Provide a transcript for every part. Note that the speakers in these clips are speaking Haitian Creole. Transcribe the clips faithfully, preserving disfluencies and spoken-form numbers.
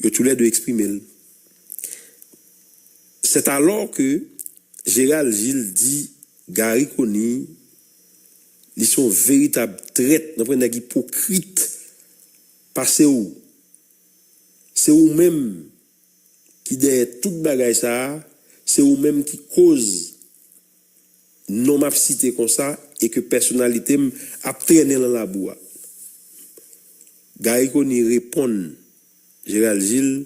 Yo toulède eksprime l. C'est alors que Gérald Gilles di Garry Conille, li se yon veritab trèt, nan pwen nèg ipokrit pase w. Se ou menm ki dèyè tout bagay sa a, se ou menm ki koz non m ap site konsa e ke pèsonalite m ap trennen nan labou a. Garry Conille reponn Gérald Gilles,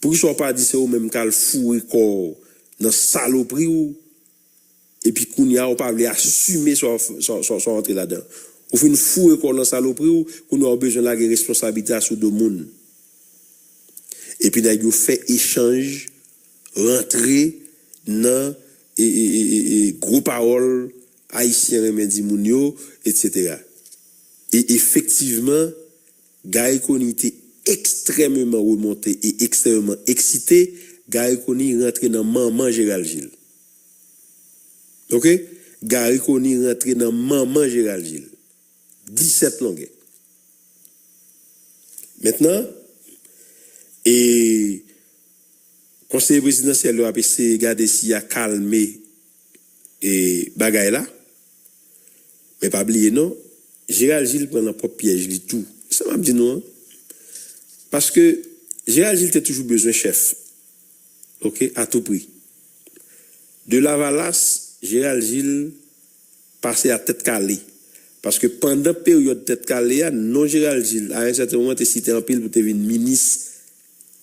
poukisa w pa di se ou menm k al foure kò w nan salopri w, epi kounye a ou pa vle asime sa w sa w- sa w- sa w antre ladan? Ou fin foure kò w nan salopri w, kounye a ou bezwen lage responsablite a sou do moun. Epi nèg yo fè echanj, rantre nan e, e, e, e, e, gwo pawòl ayisyen renmen di moun yo, etsetera. E efektivman, Garry Conille te ekstrèmeman remonte e ekstrèmeman eksite. Garry Conille rantre nan manman Gérald Gilles. Oke? Garry Conille rantre nan manman Gérald Gilles. Disèt longè. Mentnan, e konseye prezidansyèl yo ap eseye gade si y a kalme e bagay la. Men pa bliye non, Gérald Gilles pran nan pwòp pyèj li tou. Se sa m ap di nou an. Paske Gérald Gilles te toujou bezwen chèf. Oke, a tou pri. De Lavalas, Gérald Gilles pase a tèt kale. Paske pandan peryòd tèt kale a, non Gérald Gilles, a yon sèten moman, te site anpil pou te vin minis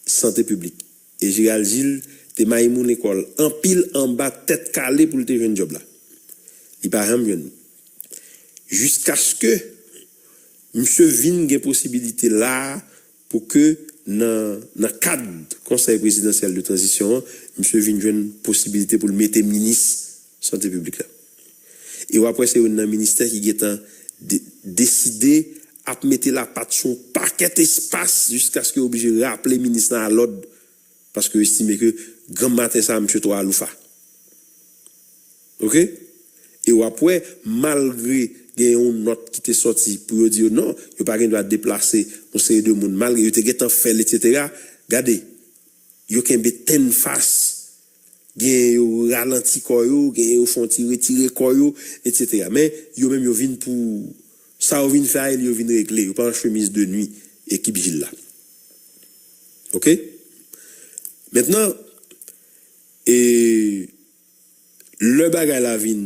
sante piblik. E Gérald Gilles te mayimoulen kò l anpil anba tèt kale pou l te jwenn djòb la. Li pa janm jwenn li. Jiskaske misye vin gen posibilite la a pou ke nan, nan kad Konsèy Prezidansyèl de Tranzisyon an, misye vin jwenn posibilite pou l mete minis sante piblik la. E w ap wè se youn nan ministè ki gentan de- deside ap mete lapat sou yon pakèt espas jiskaske yo oblije raple minis lan a lòd paske yo estime ke granm maten sa a, misye twò aloufa. Oke? E w ap wè, malgre gen yon nòt ki te sòti pou yo di yo non, yo pa gen dwa deplase yon seri de moun, malgre yo te gentan fè l, etsetera. Gade, yo kenbe tennfas, gen yo ralanti kò yo, gen yo fè yon ti retire kò yo, etsetera. Men, yo menm yo vin pou sa yo vin fè a, yo vin regle, yo pa an chemiz de nwi, ekip Gilles la. Oke? Mentnan, e lè bagay la vin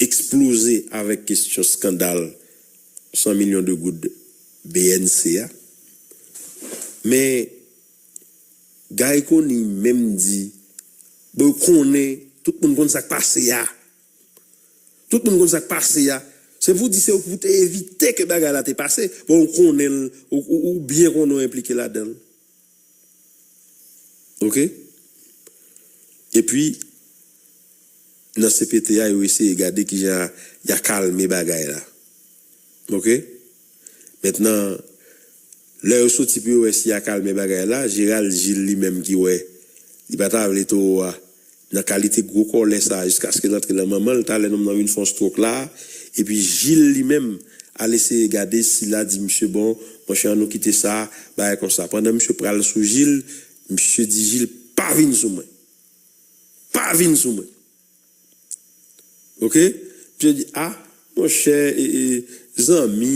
eksploze avèk kesyon eskandal san milyon de goud B N C a, men Garry Conille menm di, bon, yo konnen, tout moun konn sa k pase a. Tout moun konn sa k pase a. Se pou di se pou te evite ke bagay la te pase. Bon, ou konnen l, ou, ou, ou byen konnen w enplike ladan l. Oke? Epi, nan C P T a, yo eseye gade kijan y a kalme bagay la. Oke? Mentnan, lè yo soti pou yo wè si y a kalme bagay la, Gérald Gilles li menm ki wè, li pa ta vle towo a, nan kalite gwo kòlè sa a, jiskaske l antre nan manman l, talè nonm nan vin fè yon stroke la, epi Gilles li menm al eseye gade si l a di misye, bon, monchè, ann nou kite sa, bagay konsa. Pandan misye pral sou Gilles, misye di Gilles, pa vin sou mwen. Pa vin sou mwen. Oke? Misye di, a, monchè, e, e, zanmi,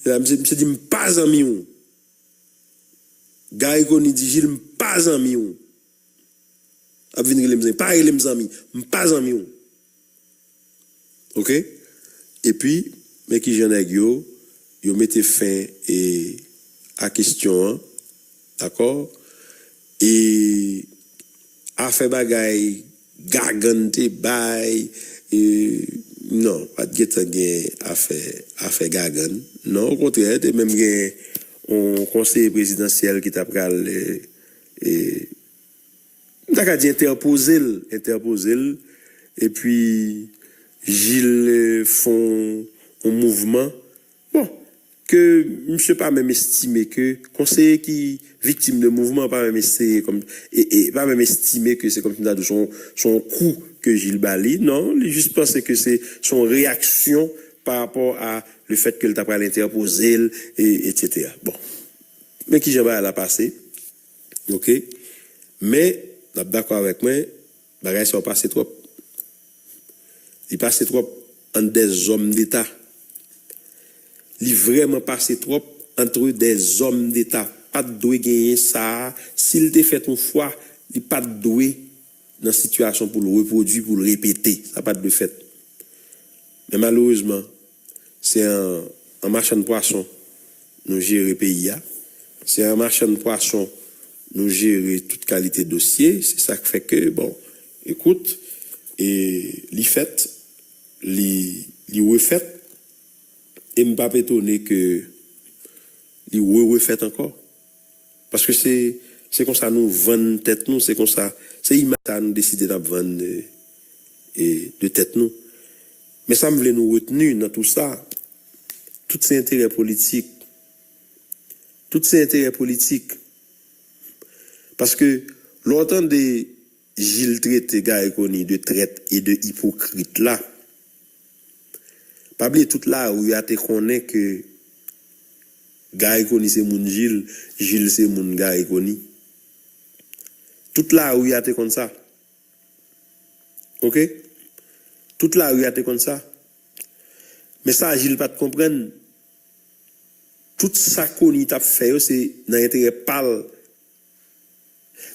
e, misye, misye di, m pa zanmi w. Garry Conille di, Gilles, m pa zanmi w. Ap vin rele m zanmi. Pa rele m zanmi. M pa zanmi w. Oke? Epi, men kijan nèg yo, yo mete fen e, a kesyon an. Dakò? E afè bagay gagann te bay, e, non, pa t gentan gen afè, afè gagann. Non, okontrè, te menm gen yon konseye prezidansyèl ki ta pral, e, e, m ta ka di entèpoze l, entèpoze l, epi Gilles, e, fè yon, yon mouvman. Bon, ke misye pa menm estime ke konseye ki viktim de mouvman an pa menm eseye kòm, e, e, pa menm estime ke se kòmsi m ta di w se yon, se yon kou ke Gilles ba li. Non, li jis panse ke se, se yon reyaksyon pa rapò a le fèt ke l ta pral entèpoze l, e, etsetera. Bon. Men kijan bagay la pase. Ok. Men, n ap dakò avèk mwen, bagay sa yo pase twòp. Li pase twòp ant de zòm deta. Li vrèman pase twòp ant de zòm deta. Pa t dwe genyen sa a. Si l te fèt yon fwa, li pa t dwe nan sitiyasyon pou l repwodui, pou l repete. Sa pa t dwe fèt. Men malerezman, se an, an machann pwason nou jere peyi a. Se an machann pwason nou jere tout kalite dosye. Se sa k fè ke, bon, ekout, e li fèt, li, li refèt, e m p ap etone ke li re-refèt ankò. Paske se, se konsa nou vann tèt nou, se konsa, se imaj sa nou deside n ap vann de, e, de tèt nou. Men sa m vle nou retni nan tou sa, tout se enterè politik. Tout se enterè politik. Paske lè w tande Jil trete Garry Conille de trèt e de ipokrit la, pa bliye tout lari a te konnen ke Garry Conille se moun Jil, Jil se moun Garry Conille. Tout lari a te konn sa. Ok? Tout lari a te konn sa. Men sa Jil pa t konprann, tout sa Conille t ap fè yo, se nan enterè pa l.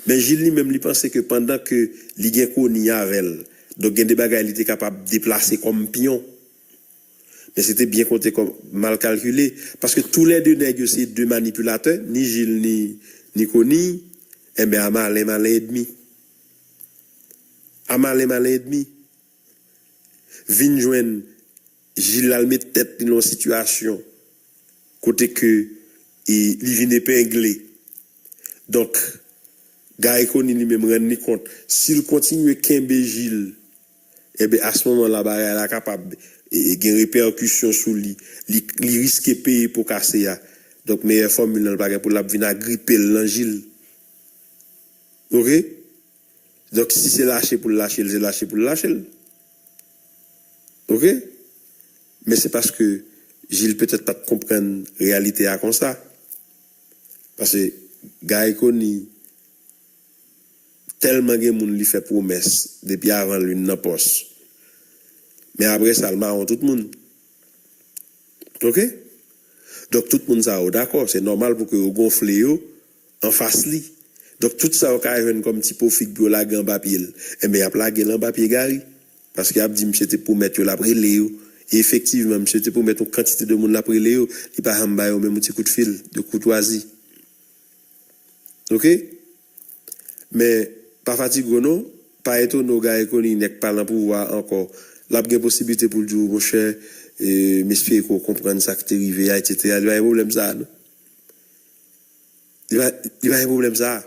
Men Jil li menm, li panse ke pandan ke li gen Conille avè l, donk gen de bagay li te kapab deplase kòm pyon. Men se te byen konte, kòm mal kalkile, paske toulède nèg yo se de manipilatè, ni Jil ni, ni Conille, enben, a malen, malen edmi. A malen, malen edmi. Vin jwenn Jil al met tèt li nan yon sitiyasyon kote ke, e, li vin epengle. Donk, Garry Conille li menm rann li kont, si l kontinye kenbe Jil, enben, a se moman la, bagay la kapab, e, gen repèkisyon sou li. Li, li riske peye po kase a. Donk, meyè fòmil lan, l pa gen pou l ap vin agripe l nan Jil. Ok? Donk, si se lache pou l lache l, se lache pou l lache l. Ok? Men se paske Jil petèt pa t konprann reyalite a konsa. Paske Garry Conille, tèlman gen moun li fè pwomès depi avan l vin nan pòs. Men apre sa, l mawon tout moun. Ok? Donk, tout moun sa yo dakò. Se nòmal pou ke yo gonfle yo anfas li. Donk, tout sa yo ka jwenn kòm ti po fig pou yo lage anba pye l, enben, y ap lage l anba pye Garry. Paske y ap di misye te pwomèt yo, l ap rele yo. E efektivman, misye te pwomèt yon kantite de moun l ap rele yo. Li pa janm ba yo menm yon ti kout fil de koutwazi. Ok? Men, pa fatige w non, pa etone w Garry Conille nèk pa nan pouvwa a ankò. L ap gen posiblite pou l di w, monchè, e, m espere ke w konprann sa k te rive a, etsetera. Li pa gen pwoblèm sa a, non. Li pa, li pa gen pwoblèm sa a.